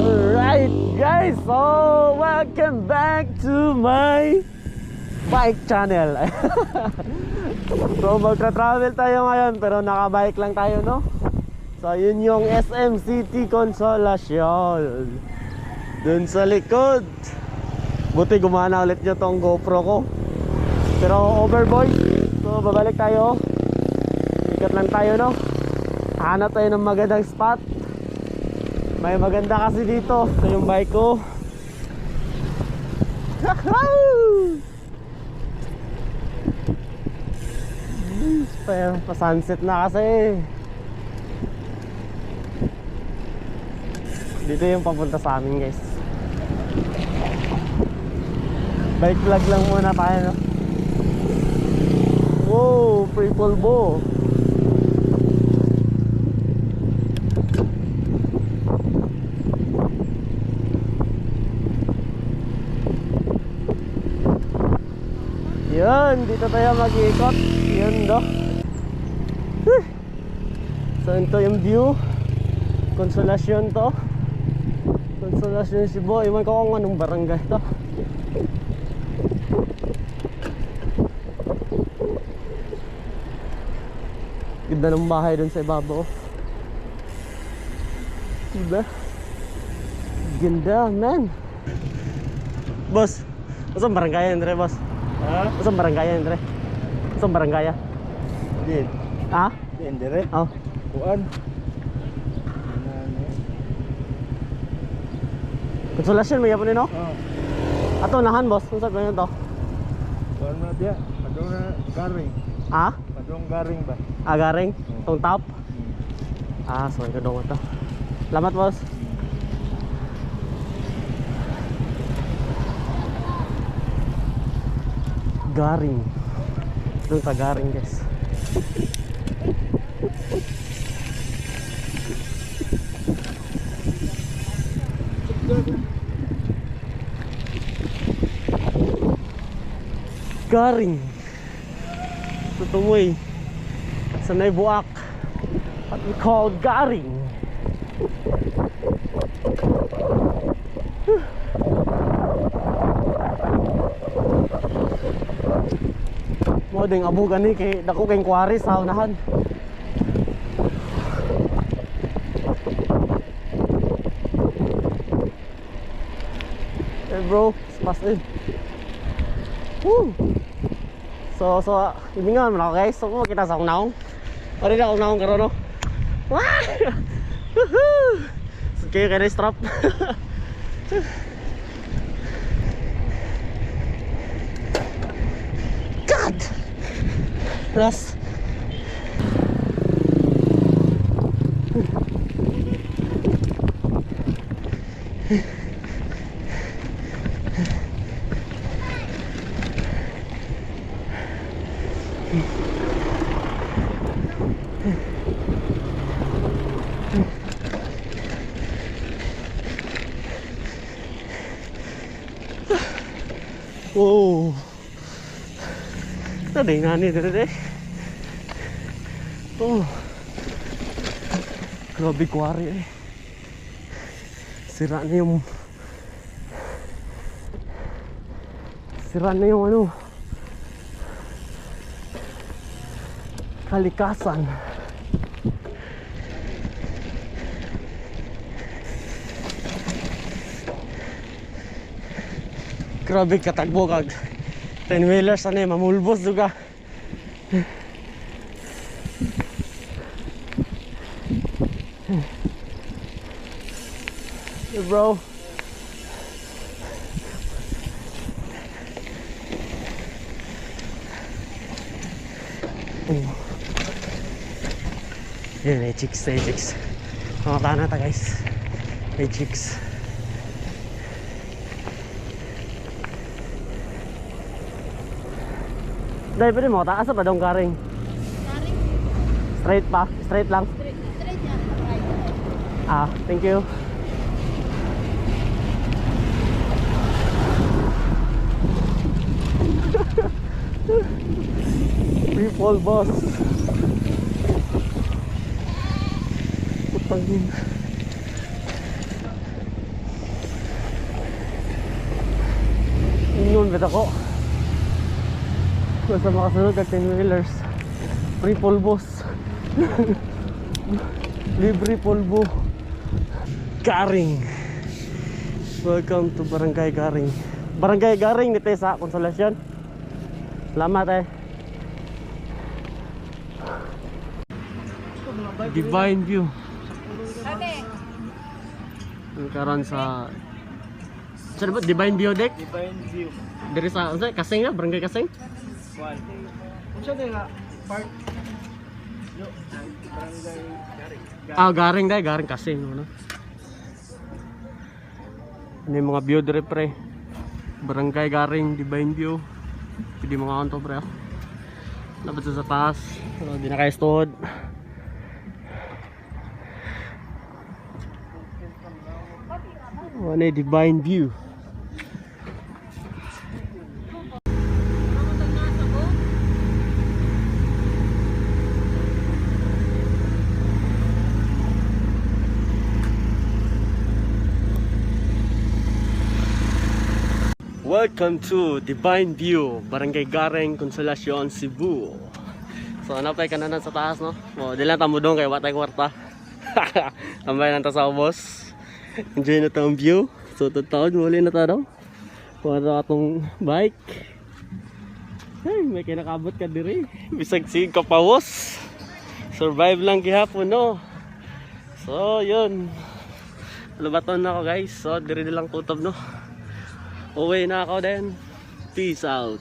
Alright guys, so welcome back to my bike channel. So magtra-travel tayo ngayon pero naka-bike lang tayo, no? So yun yung SM City Consolacion. Dun sa likod. Buti gumana ulit nyo tong GoPro ko. Pero over boys. So babalik tayo. Ikat lang tayo, no? Hanap tayo ng magandang spot. May maganda kasi dito. Ito yung bike ko. Pero pa-sunset na kasi. Dito yung papunta sa amin, guys. Bike vlog lang muna tayo, no? Wow, free pulbo. Yun, dito tayo mag-iikot. Yun do. So ito yung view. Consolacion to. Consolacion Cebu. Iwan ko kung anong barangay to. Ganda ng bahay dun sa ibabaw. Diba? Ganda, man. Boss, saan barangay yan, Andre, boss? Ha? Saan barangay yan, Andre? Saan barangay? Din. Ha? Din dire. Oh. Kuan. Consolacion may yapon no? Oh. Ato nahan, boss. Unsa ba yun to? Kuan na diya. Padung na garing. Ha? Padung garing ba? Ah, garing? Oh. Tong top? Ah, sorry ko dong ito. Salamat, boss. Garing. Doon sa garing, guys. Garing. Tutumoy. Sa Naibuak. What we call garing. Mo ding abo gani kay dako kay quarry sa unahan. Hey bro, pas in. Woo. So imingon man ako, guys. So kita sa akong naong. Pwede na akong naong karon, no. Wah! Woohoo! So, kayo kaya na strap. God! Plus. Wow. Tadi ngani dere. Oh. Grabe quarry eh. Sira na yung ano, kalikasan. Grabe katagbo kag 10 wheelers ano eh, mamulbos juga. Hey bro. Oh. Yun, may chicks, may chicks. Mamata na ta, guys. May chicks. Dahil pwede mo, taas pa dong garing? Garing? Straight pa? Straight lang? Straight, straight yan. Right. Ah, thank you. Free fall, boss. Putang ina. Ingon bet ako. Basta makasunod kag 10 wheelers. Free fall, boss. Libre polvo. Garing. Welcome to Barangay Garing. Barangay Garing dito sa Consolacion. Salamat eh. Divine View. Ang karon sa Saan ba? Divine View Deck? Divine View. Diri sa unsa? Kasing na? Barangay Kasing? One. Unsa din nga park? Yo, barangay Garing. Ah, Garing dai, Garing Kasing ano. Ano yung mga view dire, pre? Barangay Garing, Divine View. Pwede mga kanto, pre. Ah. Dapat sa taas. Pero di na kayo stuod. Ano yung Divine View? Welcome to Divine View, Barangay Garing, Consolacion, Cebu. So ano pa kananan sa taas, no? O, di lang tamo doon kay watay kwarta. Tambay lang ta sa ubos. Enjoy na tong view. So tataon muli na ta, no? Kuha na atong bike. Ay, may kinakabot ka diri. Bisag sig kapawos. Survive lang gihapon, no? So, yun. Lubaton na ako, guys. So, diri na lang kutob, no? Uwi na ako din. Peace out.